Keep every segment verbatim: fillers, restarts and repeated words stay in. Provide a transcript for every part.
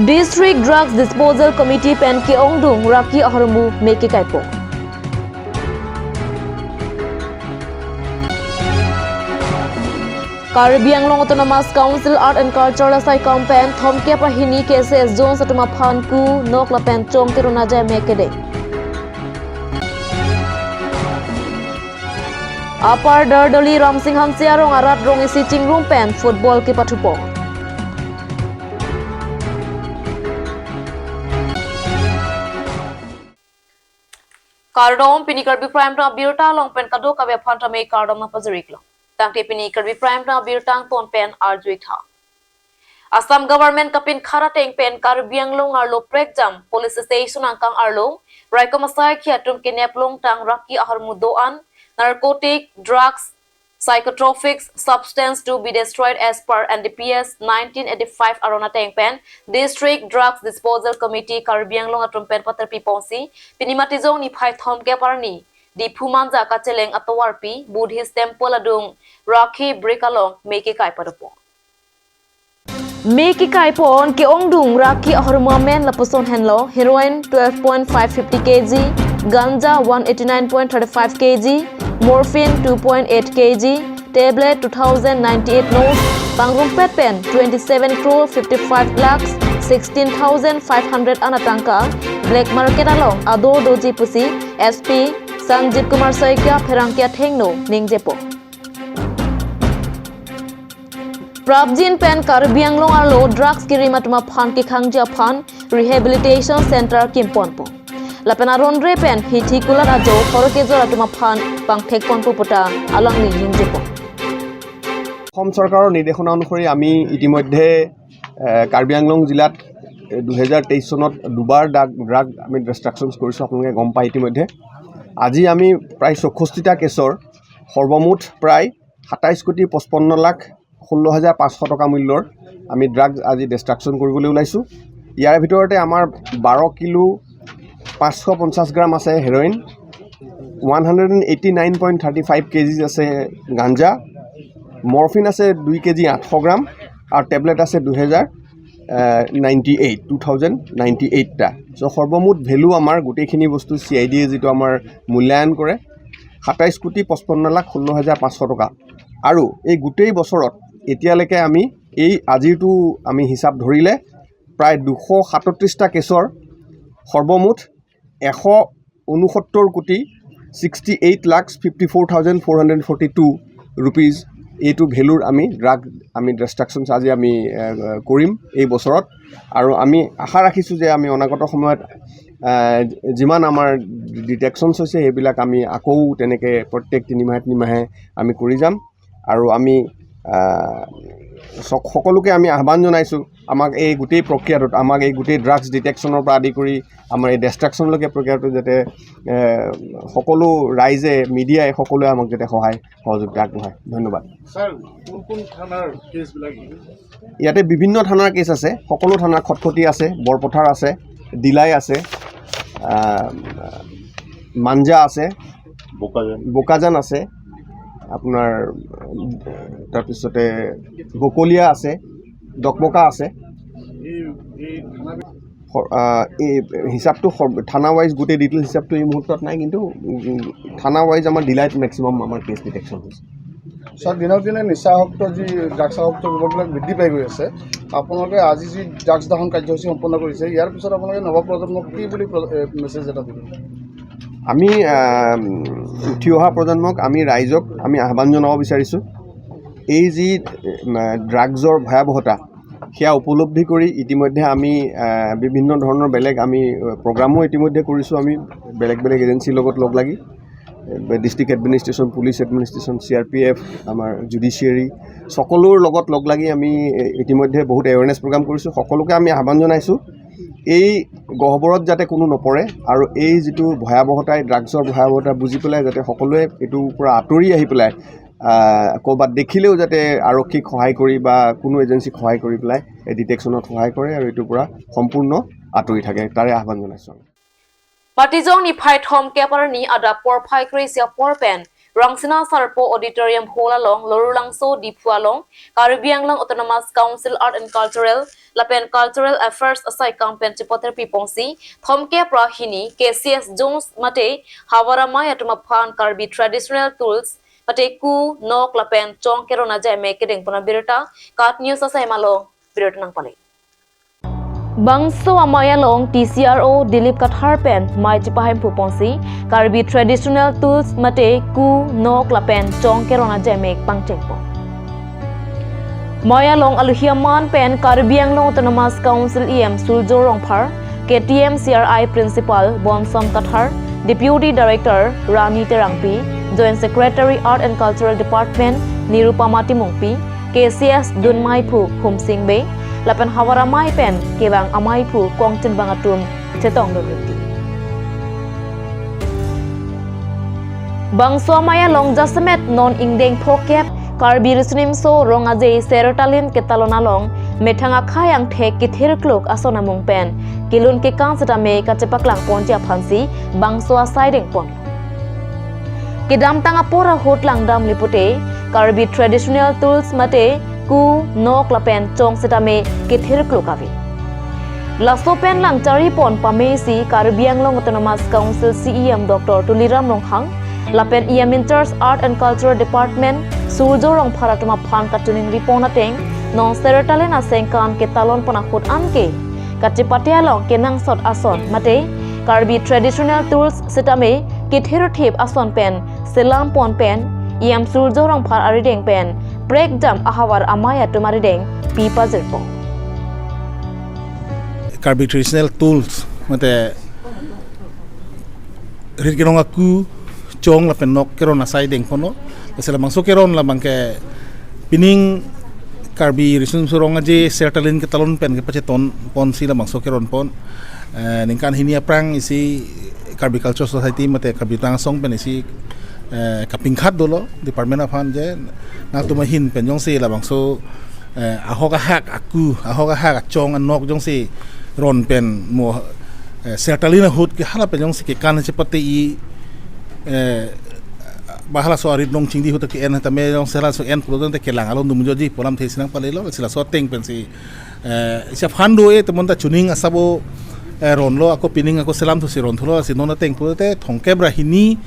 District Drugs Disposal Committee pen ke-ongdung raki ahormu me kekaipo. Karbi Anglong Autonomous Council Art and Culture lasai kam pen thomkep ra hini K S S Zones atum aphan ku nok lapen chom teruna jai me kede. Upper Dardoli Ramsing Hanse arong arat rong isi chingrum pen football kepathupo. Kardom, pini Karbi Prime Time abirta along pen kadokave aphan tame kardom nangpajir-iklo. Tangte pini Karbi Prime Time abirta angton pen arju-ik tha. Assam government kapinkhat ateng pen Karbi Anglong arlo prekjam police station angkang arlo raikom asaikhi atum kenep longtang raki ahormu do-an, narcotic, drugs, psychotropic substance to be destroyed as per N D P S nineteen eighty-five aron ateng pen District Drugs Disposal Committee Karbi Anglong atum pen paterpi ponsi pini Matijong niphai thomkep arni Diphu Manja kacheleng atovarpi Buddhist Temple adung rakhi brick along me kekai padopo. Me kekaipo-an ke-ongdung raki ahormu amen lapuson henlo: heroin twelve point five fifty K G, ganja one eighty nine point thirty five K G, morphine two point eight K G, tablet two thousand ninety eight notes, pangrumpet pen twenty seven crore fifty five lakhs sixteen thousand five hundred ana tangka black market along ador doji pusi S P Sanjit Kumar Saikia pherangke athengno ningjepo. Prapjin pen Karbi Anglong arlo drugs kerim atum aphan kekhangji aphan rehabilitation center kimponpo. Lapen aron re pen hithi kulat ajo hor kejor atum aphan pangthekponpo puta alangli ningjepo. অসম চৰকাৰৰ নিৰ্দেশনা অনুসৰি আমি ইতিমধ্যে এ, কাৰ্বি আংলং জিলাত এ, দুহেজাৰ তেইছ চনত দুবাৰ ড্ৰাগ ড্ৰাগ আমি ডিষ্ট্ৰাকশ্যনছ কৰিছোঁ, আপোনালোকে গম পায় ইতিমধ্যে। আজি আমি প্ৰায় চৌষষ্ঠিটা কেছৰ সৰ্বমুঠ প্ৰায় সাতাইছ কোটি পঁচপন্ন লাখ ষোল্ল হাজাৰ পাঁচশ টকা মূল্যৰ আমি ড্ৰাগছ আজি ডিষ্ট্ৰাকশ্যন কৰিবলৈ ওলাইছোঁ। ইয়াৰ ভিতৰতে আমাৰ বাৰ কিলো পাঁচশ পঞ্চাছ গ্ৰাম আছে heroin, one hundred and eighty nine point thirty five কেজিজ আছে গাঞ্জা, মৰফিন আছে দুই কেজি আঠশ গ্ৰাম, আৰু টেবলেট আছে দুহেজাৰ ninety eight, two thousand ninety এইটটা। চ' সৰ্বমুঠ ভেলু আমাৰ গোটেইখিনি বস্তু চি আই ডিয়ে যিটো আমাৰ মূল্যায়ন কৰে, সাতাইছ কোটি পঁচপন্ন লাখ ষোল্ল হাজাৰ পাঁচশ টকা। আৰু এই গোটেই বছৰত এতিয়ালৈকে আমি এই আজিৰটো আমি হিচাপ ধৰিলে প্ৰায় দুশ সাতত্ৰিছটা কেছৰ সৰ্বমুঠ এশ ঊনসত্তৰ কোটি sixty eight lakh fifty four thousand four hundred forty two rupees এইটো ভেলুৰ আমি ড্ৰাগ আমি ডিষ্ট্ৰাকশ্যনছ আজি আমি এ, কৰিম এই বছৰত। আৰু আমি আশা ৰাখিছোঁ যে আমি অনাগত সময়ত এ, যিমান আমাৰ ডিটেকশ্যনছ হৈছে সেইবিলাক আমি আকৌ তেনেকৈ প্ৰত্যেক তিনিমাহে তিনিমাহে আমি কৰি যাম। আৰু আমি আহ, সক- সকলোকে আমি আহ্বান জনাইছোঁ, আমাক এই গোটেই প্ৰক্ৰিয়াটোত, আমাক এই গোটেই ড্ৰাগছ ডিটেকশ্যনৰ পৰা আদি কৰি আমাৰ এই ডিষ্ট্ৰাকশ্যনলৈকে প্ৰক্ৰিয়াটো যাতে এ, সকলো ৰাইজে, মিডিয়াই, সকলোৱে আমাক যাতে সহায় সহযোগিতা আগবঢ়ায়। ধন্যবাদ। ছাৰ, কোন কোন থানাৰ কেছবিলাক? ইয়াতে বিভিন্ন থানাৰ কেছ আছে, সকলো থানাৰ খটখটি আছে, বৰপথাৰ আছে, ডিলাই আছে, আহ, মাঞ্জা আছে, বোকাজান। বোকাজান আছে, আপোনাৰ তাৰপিছতে বকলীয়া আছে, ডকমকা আছে। এই এই থানা স- আহ, এই হিচাপটো সৰ- থানা ৱাইজ গোটেই ডিটেইল হিচাপটো এই মুহূৰ্তত নাই, কিন্তু উম, থানা ৱাইজ আমাৰ ডিলাইত মেক্সিমাম আমাৰ কেছ ডিটেকশ্যন হৈছে। ছাৰ, দিনক দিনে নিচাসক্ত যি ড্ৰাগছাসক্ত যুৱকবিলাক বৃদ্ধি পাই গৈ আছে, আপোনালোকে আজি যি ড্ৰাগছ দাহন কাৰ্যসূচী সম্পন্ন কৰিছে, ইয়াৰ পিছত আপোনালোকে নৱপ্ৰজন্মক কি বুলি প্ৰ- এ, মেছেজ এটা দিব? আমি আহ, উঠি অহা প্ৰজন্মক, আমি ৰাইজক আমি আহ্বান জনাব বিচাৰিছোঁ, এই যি আহ, ড্ৰাগছৰ ভয়াৱহতা সেয়া উপলব্ধি কৰি ইতিমধ্যে আমি আহ, বিভিন্ন ধৰণৰ বেলেগ আমি আহ, প্ৰগ্ৰামো ইতিমধ্যে কৰিছোঁ। আমি বেলেগ বেলেগ এজেঞ্চিৰ লগত লগ লাগি, ডিষ্ট্ৰিক্ট এডমিনিষ্ট্ৰেশ্যন, পুলিচ এডমিনিষ্ট্ৰেশ্যন, চি আৰ পি এফ, আমাৰ জুডিচিয়েৰী, সকলোৰ লগত লগ লাগি আমি এ, ইতিমধ্যে বহুত এৱেৰনেছ প্ৰগ্ৰাম কৰিছোঁ। সকলোকে আমি আহ্বান জনাইছোঁ, এই গহ্বৰত যাতে কোনো নপৰে আৰু এই যিটো ভয়াৱহতা, এই ড্ৰাগছৰ ভয়াৱহতা বুজি পেলাই যাতে সকলোৱে এইটোৰ পৰা আঁতৰি আহি পেলাই আহ, ক'ৰবাত দেখিলেও যাতে আৰক্ষীক সহায় কৰি বা কোনো এজেঞ্চিক সহায় কৰি পেলাই এই ডিটেকশ্যনত সহায় কৰে আৰু এইটোৰ পৰা সম্পূৰ্ণ আঁতৰি থাকে, তাৰে আহ্বান জনাইছোঁ আমি। Matijong niphai thomkep arni adap porphai kre-isi apor pen Rangsina Sarpo Auditorium Hall along, Lorulangso Diphu along, Karbi Anglong Autonomous Council Art and Cultural lapen Cultural Affairs asaikam pen chepaterpi ponsi, thomkep ra hini K C S Jones mate Havar Amei atum aphan Karbi traditional tools mate ku, nok lapen chong keron ajai me kedeng pon abirta, KAT News asai malong birta nangpale. Bangso amei along T C R O Dilip Kathar pen mei chepahemphu ponsi Karbi traditional tools mate ku, nok lapen chong keron ajai me pangcheng pon. Mei along aluhi aman pen Karbi Anglong Autonomous Council E M Surjya Rongphar, K T M C R I Principal Bonsom Kathar, Deputy Director Rani Terangpi, Joint Secretary Art and Cultural Department Nirupama Timungpi, K C S dunmeiphu Khumsing Bey, lapen Havar Amei pen kevang ameiphu Kongchinbang atum chetong dodunti. Bangso amei along jasemet non ingdeng phokep Karbi Riso Nimso Rong Aje Sertalin ketalon along methang akhei angthek kethir kluk ason amung pen kelun kekan setame kachepaklang ponji aphansi bangso asai deng pon. Kedamtang apor ahut langdamle pute Karbi traditional tools mate ku, nok lapen chong setame kethir kluk ave. Laso pen langchari pon pamesi Karbi Anglong Autonomous Council C E M Doctor Tuliram Ronghang lapen E M in charge Art and Culture Department Surjya Rongphar atum aphan kachiningri pon ateng non Sertalin asengkan ketalon pon ahut anke kachepate along kenangsot ason mate Karbi traditional tools setame kethir thip ason pen selam pon pen E M Surjya Rongphar arideng pen prekjam ahavar amei atum arideng pi pajir pon. Karbi traditional tools mate rit kerong aku, chong lapen nok keron asai deng ponlo. Lasi labangso keron labangke pining Karbi Riso Nimso Rong Aje Sertalin ketalon pen kepacheton ponsi labangso keron pon. Eh, ningkan hini aphrang isi Karbi Culture Society mate Karbi Jutang Asong pen isi, eh, kapingkhat dolo department aphan je nangtum ahin pen jongsi labangso, eh, ahok ahak aku, ahok ahak achong anok jongsi ron pen mo, eh, Sertalin ahut ke hala pen jongsi kekan chepate i, eh, ba halaso arit nong chingdi ahut ke-en tame jongsi halaso en pulo tangte kelang along dum joji pu alamthe si nangpalelo, si laso ateng pensi, eh, isi aphan do-e temonta chuning asabo, eh, ronlo ako pining ako selam thusi ron thulo, si non ateng pulote thomkep ra hini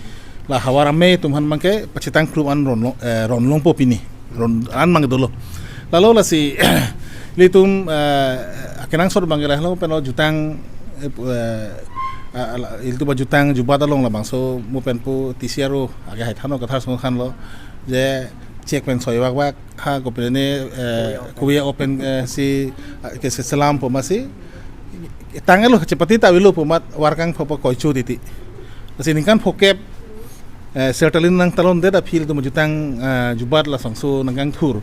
la Havar Amei atum aphan abangke pachethang klum an ronlo, eh, ronlongpo pini. Ron an abang dolo. Lalo lasi ilitum, eh, akenangsot abangke lahelo penlo jutang, eh, pu-, eh, ah, la-, ilitum ajutang jubat along labangso mo pen pu T C R O ake hai thano kathar song khanlo je chek pen soi wak wak ha kopine, eh, kuya open, eh, si, ah, ke se selam pu masi tanglo chepate ta avelo pu amat warkang phopo koichu titi. Lasi ningkan phokep, eh, Sertalin nangtalon det aphi ilitum jutang, eh, jubat lasonso nangkangthur.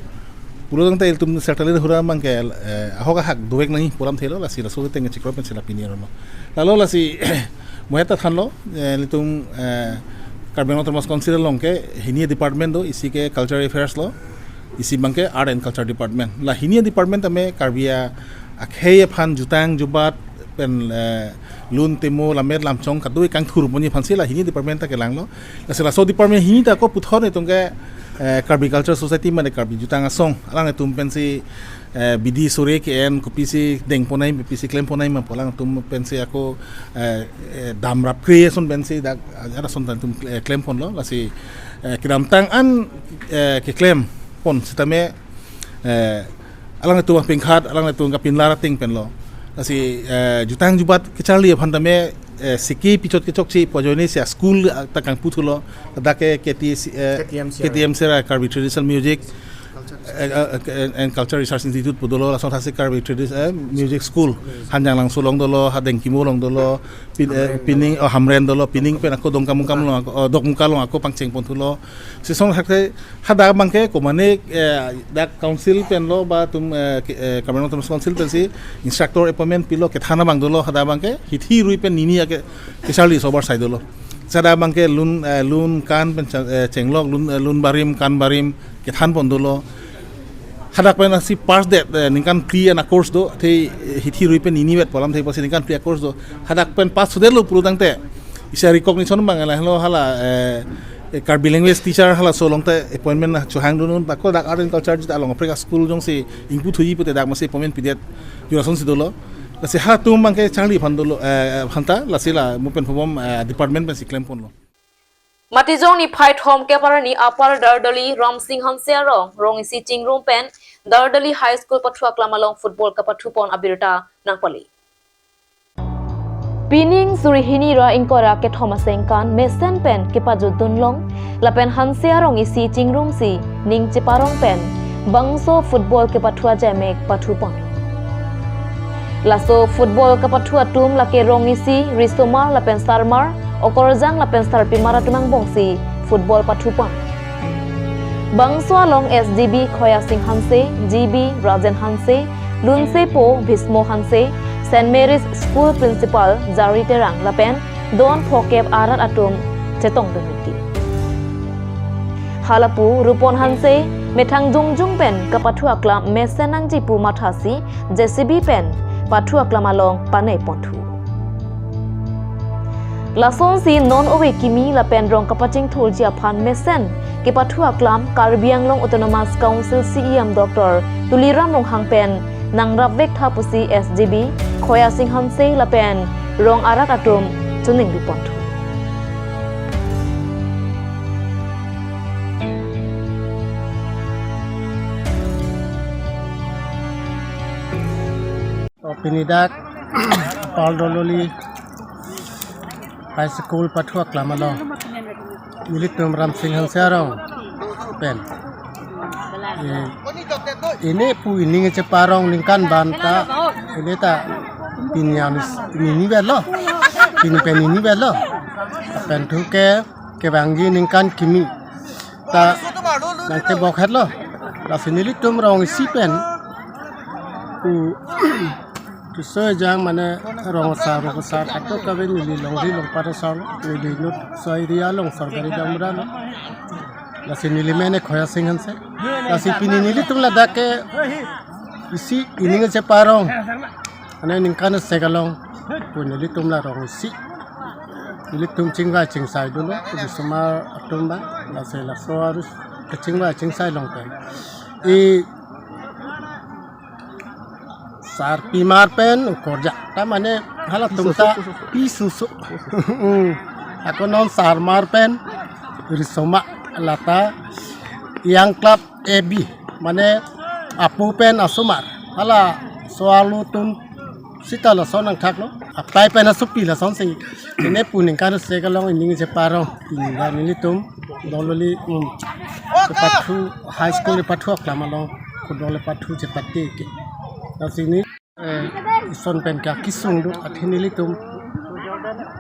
Pulo tangte ilitum Sertalin ahura abangke, eh, ahok ahak dovek nangji pu alamthelo lasi laso ateng chiklo pen sila pini ronlo. Lalo lasi mo heta thanlo, eh, ilitum, eh, Karbi Anglong Autonomous Council along ke hini department do, isi ke Cultural Affairs lo, isi abangke Art and Culture Department. La hini department tame Karbi a-, akhei aphan jutang jubat pen, eh, lun temo lamet lamchong kadokave kangthur ponji aphansi la hini department ta kelanglo. Lasi laso department hini ta ako puthot netum ke, eh, Karbi Culture Society mane Karbi Jutang Asong alanglitum pensi, eh, bidi sore ke-en kopisi deng ponnai kopisi klem ponnai ma pu alangtum pensi ako, eh, eh, damrap kre ason pensi dak, eh, ason ta netum, eh, klem ponlo lasi, eh, kedamtang an, eh, keklem pon setame, eh, alanglitum apingkhat, alanglitum kapinlar ateng penlo. Lasi, eh, jutang jubat kecharli aphan tame, eh, siki pichot kechokche pu ajoine si a-school, ah, ta kangpu thulo, ladak ke K T C, eh, K T M C R I. K T M C R I, Karbi Traditional Music, eh, eh, eh, and Culture Research Institute pu dolo, lason thasi Karbi Tradi-, eh, Music School, Hanjanglangso along dolo, ha Dengkimo along dolo, pin-, eh, Hamren dolo. Pining, oh, Hamren dolo, pining pen ako Dongkamukam along, ako, oh, Dokmoka along ako pangcheng pon thulo. Si song hakte hadak abangke komane, eh, dak council penlo ba tum, eh, ke, eh, Karbi Anglong Autonomous Council pensi instructor appointment pilo kethan abang dolo hadak abangke hithi rui pen nini ake kecharli sobar sai dolo. Hadak abangke lun, eh, lun kan pen cha-, eh, chenglok lun, eh, lun barim kan barim kethan pon dolo. Hadak pen asi pass det, eh, ningkan phli an a-course do, te, eh, hithi rui pen nini vet pu alamthe pusi ningkan phli a-course do. Hadak pen pass sudetlo pulo tangte. Isi recognition abang lahelo hala, eh, Karbi language teacher halaso along te appointment chohang dun un, bako dak art and culture jita along aprek a-school jongsi ingpu thuji pute dak masi appointment pidet jurason si dolo. Lasi halatum abangke charli aphan dolo, eh, aphanta, lasi la mo pen phobom, eh, department pensi klemponlo. Matijong niphai thomkep arni Upper Dardoli Ramsing Hanse arong, rong isi chingrum pen Dardoli High School pathu aklam along football kapathupon abirta nangpali. Pining suri hini ra ingkoi ra kethom asengkan mesen pen kepajutdunlong, lapen Hanse arong isi chingrumsi ning cheparong pen bangso football kepathu ajemek pathupon. Laso football kapathu atum lake rong isi, risomar lapen sarmar, okorjang lapen sarpimar atum angbongsi football pathupon. Bangso along S G B Khoya Sing Hanse, G B Rajen Hanse, Lunsepo Bhismo Hanse, Saint Mary's School Principal Jari Terang lapen don phokep arat atum chetongdun miti. Halapu Rupon Hanse methang jongjung pen kapathu aklam mesen nangji pu mathasi J C B pen pathu aklam along paneiponthu. Lasonsi non ove kimi lapen rong kapachingthurji aphan mesen kepathu aklam Karbi Anglong Autonomous Council C E M Doctor Tuliram Ronghang pen nangrapvek tha pusi S G B Khoya Sing Hanse lapen rong arat atum choningriponthu. O pini dak Upper Dardoli High School pathu aklam along nelitum Ramsing Hanse arong pen, eh, ini pu ining cheparong ningkan ban ta, ini ta pini anis ini ni belo, pini pen ini belo, pen thu ke kevangji ningkan kimi ta nangtebok hetlo. Lasi nelitum rong isi pen u tuso jang mane rong asar, rong asar ato kabe neli longri longpat asar, neli nut so area along sorkari gaonbura lo. Lasi neli mene Khoya Sing Hanse. Lasi pini nelitum ladak ke isi ining cheparong, ane ningkan sek along pu nelitum la rong isi. Nelitum chingvai chingsai dunlo, risomar atum abang, lasi laso arus kechingvai chingsai along pen, i sarpimar pen okorjang ta mane halatum ta pi susu. Hmm. Ako non sarmar pen risomar lata Young Club A B, mane apo pen asomar. Halaso arlotum sita lason nangthaklo. Apai pen asopi lasonsi. Ini pu ningkan sek along ining cheparong. Tinggal nelitum Dardoli, hmm, kepathu High School kepathu aklam along football kepathu chepate ke. Lasi ini, eh, ison pen ke akesung do, athe nelitum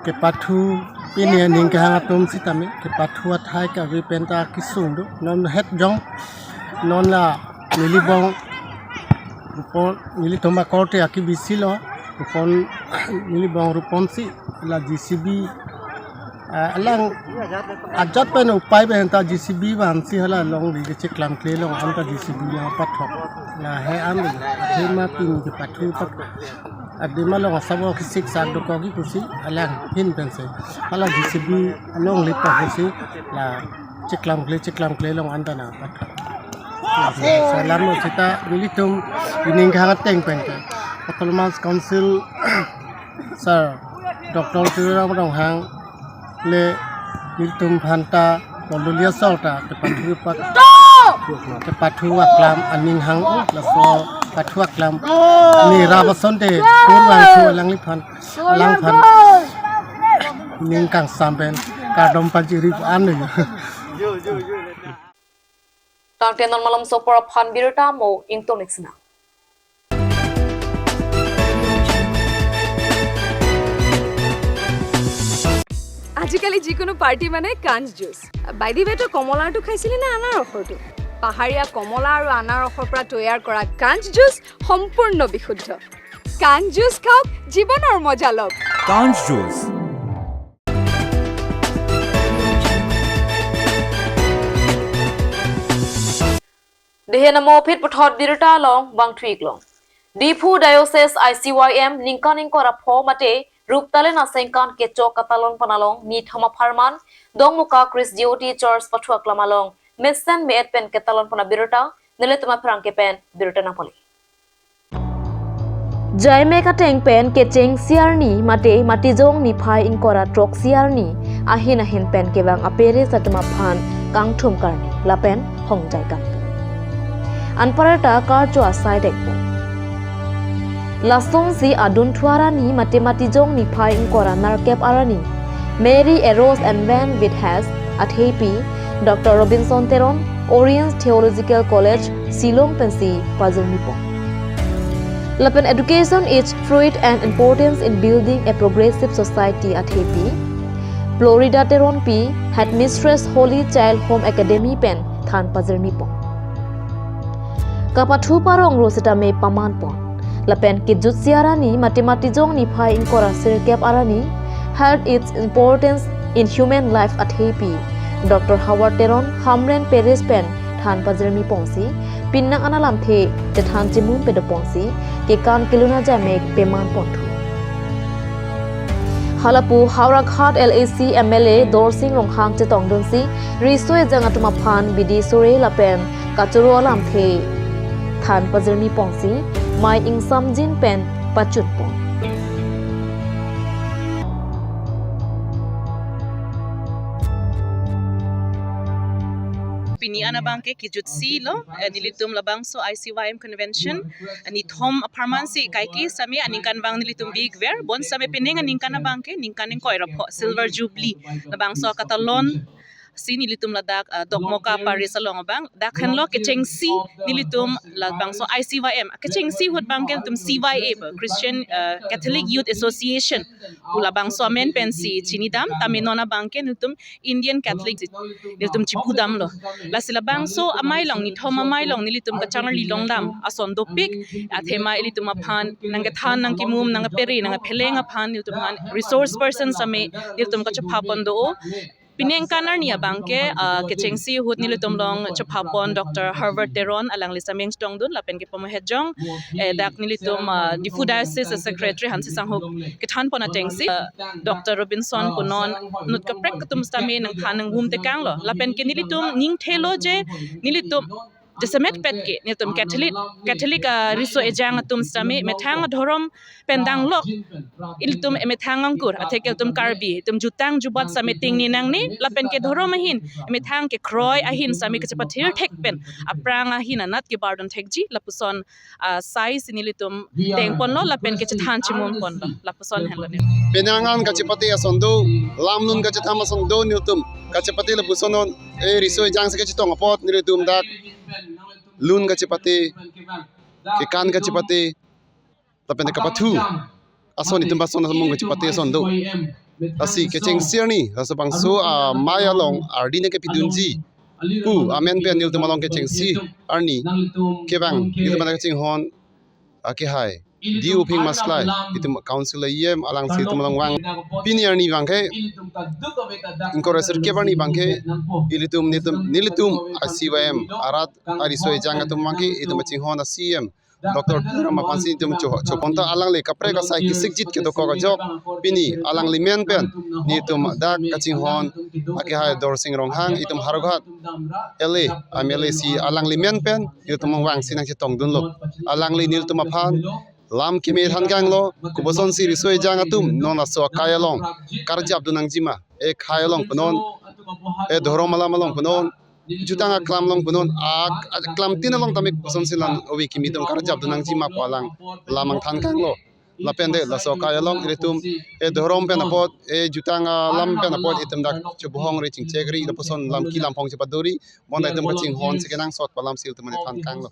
kepathu pini aning kehang atum sitame kepathu athai kave pen ta akesung do. Non het jong non la neli bong Rupon, nelitum akorte aki bisi lo, Rupon, neli bong Rupon si la J C B, ah, alang ajat pen upai pen ta J C B vansi hala longri kecheklamkle along anta J C B nangpathok. La he an le, he ma pini kepathu pat. Adima along asabo kesik sak do kogi pusi alang hin pensi. Hala J C B along lipa pusi la cheklamkle, cheklamkle along anta nangpathok. Salam lo sita nelitum ining kehang ateng pen ke Autonomous Council Sir Doctor Tuliram Ronghang le nelitum aphanta Dardoli asor ta kepathu pat, kepathu aklam aning hang, laso pathu aklam ni rabason te kurvangthu alangliphan, alangphan ning kangsam pen kardom pajiri an. Tangte non malomso apor aphan birta mo ingtoniksna. আজিকালি যিকোনো পাৰ্টি মানে কাঞ্চ juice. By the ৱে, তই কমলাৰটো খাইছিলি নে আনাৰসৰটো? পাহাৰীয়া কমলা আৰু আনাৰসৰ পৰা তৈয়াৰ কৰা কাঞ্চ জুচ সম্পূৰ্ণ বিশুদ্ধ। কাঞ্চ জুচ খাওক, জীৱনৰ মজা লওক। Kanch Juice. Dehe namo phit puthot birta along bangthuiklong. Diphu Diocese I C Y M ningkan ingkoi ra pho mate Ruptalen asengkan kechok katalon pon along nithom apharman Dongmuka Christ Jyoti Church pathu aklam along mesen me-et pen ketalon pon abirta nelitum aphrang kepen birta nangpoli. Jaimek ateng pen kechengsi arni mate Matijong niphai ingkoi ra throksi arni ahin ahin pen kevang aperes atum aphan kangthum karni lapen hongjai kangthum. Anparta karcho asai dekpo. Lasonsi adun thu arni mate Matijong niphai ingkoi ra nerkep arni Mary arose and went with haste athepi Doctor Robinson Teron, Oriens Theological College, Shillong pensi pajirmi pon. Lapen education is fluid and importance in building a progressive society athepi Florida Teronpi, Headmistress Holy Child Home Academy pen than pajirmi pon. Kapathu parong ro sitame paman pon. Lapen kejutsi arni mate Matijong niphai ingkoi ra sirkep arni, health its importance in human life athepi Doctor Howard Teron, Hamren Parish pen than pajirmi ponsi, penang analamthe chethan chimum pedo ponsi, kekan kelun ajaimek peman ponthu. Halapu Howraghat L A C M L A Dorsing Ronghang chetongdunsi, riso ejang atum aphan bidi sore lapen kachoro alamthe than pajirmi ponsi, mei ingsamjin pen pachun pon. Pini an abangke kejutsi lo, eh, nelitum labangso I C Y M convention, eh, nithom apharman si kaike sitame aningkanvang nelitum bikver, bonsitame penang aningkan abangke, ningkan ingkoi ra pho, Silver Jubilee, labangso katalon si nelitum ladak, ah, Dongmuka Parish along abang, dak henlo kechengsi nelitum labangso I C Y M, kechengsi ahut abangke nelitum C Y A ba, Christian, ah, Catholic Youth Association pu labangso amen pensi chinidam, tame non abangke nelitum Indian Catholic nelitum chipudamlo. Lasi labangso amei along, nithom amei along nelitum kacharli longdam ason dopik, athema ilitum aphan nangkethan, nangkimum, nangkepere, nangkepheleng aphan nelitum aphan resource person sitame nelitum kachepha pon do. Penang aningkan arni abangke, ah, kechengsi ahut nelitum along chepha pon Doctor Howard Teron, alangli sitame chetongdun lapen kepamohet jong, eh, dak nelitum, ah, Diphu Diocese Secretary Hanse Sangho kethan pon atengsi, ah, Doctor Robinson punon inut kaprek atum sitame nangthan nangvum tekanglo. Lapen ke nelitum ningthelo je nelitum jasemet pet ke nelitum Catholic, Catholic, ah, riso ejang atum sitame methang adhorom pen danglok ilitum emethang angkur, atheke ilitum Karbi, itum jutang jubat sitame tengne nangne, lapen ke dhorom ahin, emethang kekroi ahin sitame kachepathir thek pen, aphrang ahin anat kebardun thekji, lapuson, ah, saisi nelitum deng ponlo, lapen kechethan chimum ponlo, lapuson henlo ne. Penang an kachepate ason do, lam lun kachetham ason do nelitum, kachepate lapuson non, eh, riso ejang si kachetong apot nelitum dak lun kachepate, kekan kachepate, lapen kapathu ason itum ason ason mung kachepate ason do. Lasi kechengsi arni, laso bangso, ah, mei along ardi nangkepidunji pu amen pen nelitum along kechengsi arni kevang, nelitum aphan kachinghon, ah, kehai D O Phing Maslai, itum council E M, alangsi itum along vang. Pini arni abangke, ingkoi ra sirkep arni abangke, ilitum, nelitum, nelitum, ah, C Y M arat ariso ejang atum abangke itum kachinghon a C M Doctor Tuliram aphansi itum cho, cho ponta alangli kaprek asai kesikjit kedokok ajok pini alangli men pen nelitum dak kachinghon akehai Dorsing Ronghang itum Howraghat L A, M L A si alangli men pen nelitum vangsi nangchetongdunlo. Alangli nelitum aphan lam keme than kanglo, koposonsi riso ejang atum non laso akai along karjapdun nangjima, ekhai along punon, edhorom alam along punon, jutang aklam along punon, ak-, aklam tin along tame koposonsi lang ove kimi atum karjapdun nangjima pu alang lam nangthan kanglo. Lapen de laso akai along ilitum edhorom pen apot, ejutang alam pen apot itum dak chebohong ri chingchek ri lapuson lam ki lam phong chepadori, bonta itum kachinghonsi kenangsot pu alamsi ilitum nangthan kanglo.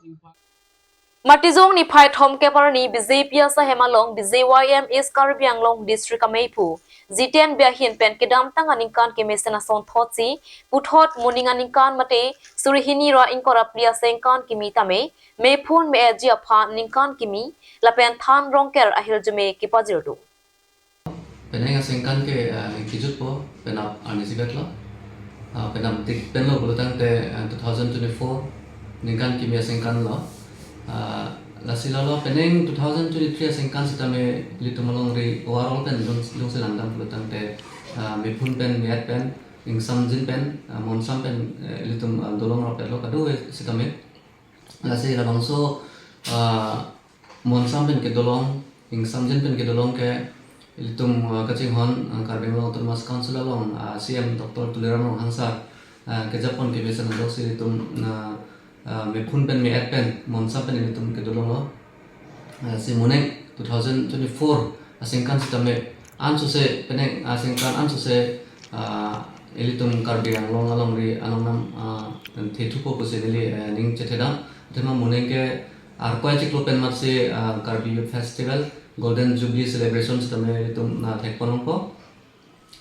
Matijong niphai thomkep arni B J P asaihem along B J Y M East Karbi Anglong District ameiphu Jiten Bey ahin pen kedamtang aningkan kemesen asonthotsi puthot moning aningkan mate suri hini ra ingkoi ra phli asengkan kimi tame mephun me-etji aphan ningkan kimi lapen than rongker ahirjume kepajirdun. Penang asengkan ke, eh, kejutpo, penap arni isi bet lo. Ah, penap tik pen lo pulo tangte, eh, two thousand twenty-four ningkan kimi asengkan lo. Ah, Lasi lalo penang two thousand twenty-three asengkan sitame ilitum alongri overall pen jong jongsi langdam pulotangte, ah, mephun pen me-et pen ingsamjin pen, ah, monsam pen, eh, ilitum, ah, dolong rapetlo kadokave sitame. Lasi labangso, ah, monsam pen kedolong, ingsamjin pen kedolong ke ilitum, ah, kachinghon, ah, Karbi Anglong Autonomous Council along, ah, C M Doctor Tuliram Ronghang sir, ah, kejapon kebesen ajoksi ilitum, ah, ah, mephun pen me-et pen monsam pen ilitum kedolonglo. Ah, si monang two thousand twenty-four asengkan sitame ansose penang asengkan ansose, ah, ilitum Karbi Anglong alongri anongnam, ah, thethupo pusi neli, eh, ning chethedam. Athema monang ke arkoi chiklo pen matsi, ah, Karbi Youth Festival Golden Jubilee Celebration sitame ilitum, ah, thekponlongpo.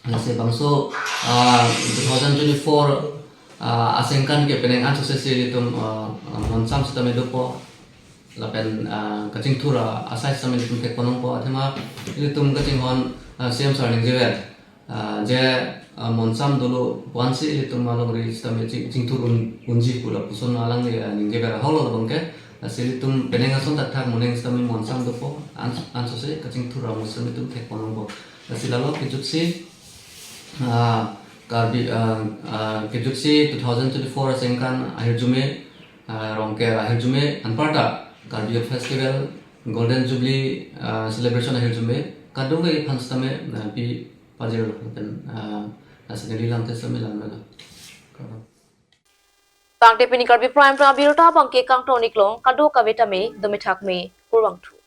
Lasi bangso, ah, two thousand twenty-four, ah, asengkan ke penang ansose si ilitum, ah, ah, monsam sitame dopo. Lapen, ah, kachingthur, ah, asai sitame ilitum thekponlongpo. Athema ilitum kachinghon, ah, C M sir ningjever, ah, je, ah, monsam dolo pu-ansi ilitum alongri sitame ching-, chingthur un-, unji pu lapuson alangli, ah, ningjever ahoklo labang ke. Lasi ilitum penang ason thakthak monang sitame monsam dopo. Ans-, ansose kachingthur amus sitame ilitum thekponlongpo. Lasi lalo kejutsi, ah, Karbi, ah, ah, kejutsi two thousand twenty-four asengkan ahirjume, ah, Rongker ahirjume anparta Karbi Youth Festival Golden Jubilee, ah, Celebration ahirjume kadokave aphan sitame, ah, pi pajirlo pen, ah, lasi neli lamthe sitame langmelo. Tangte pini Karbi Prime Time abirta abangke kangton-iklong, kadokave tame dome thakme, kurvangthu.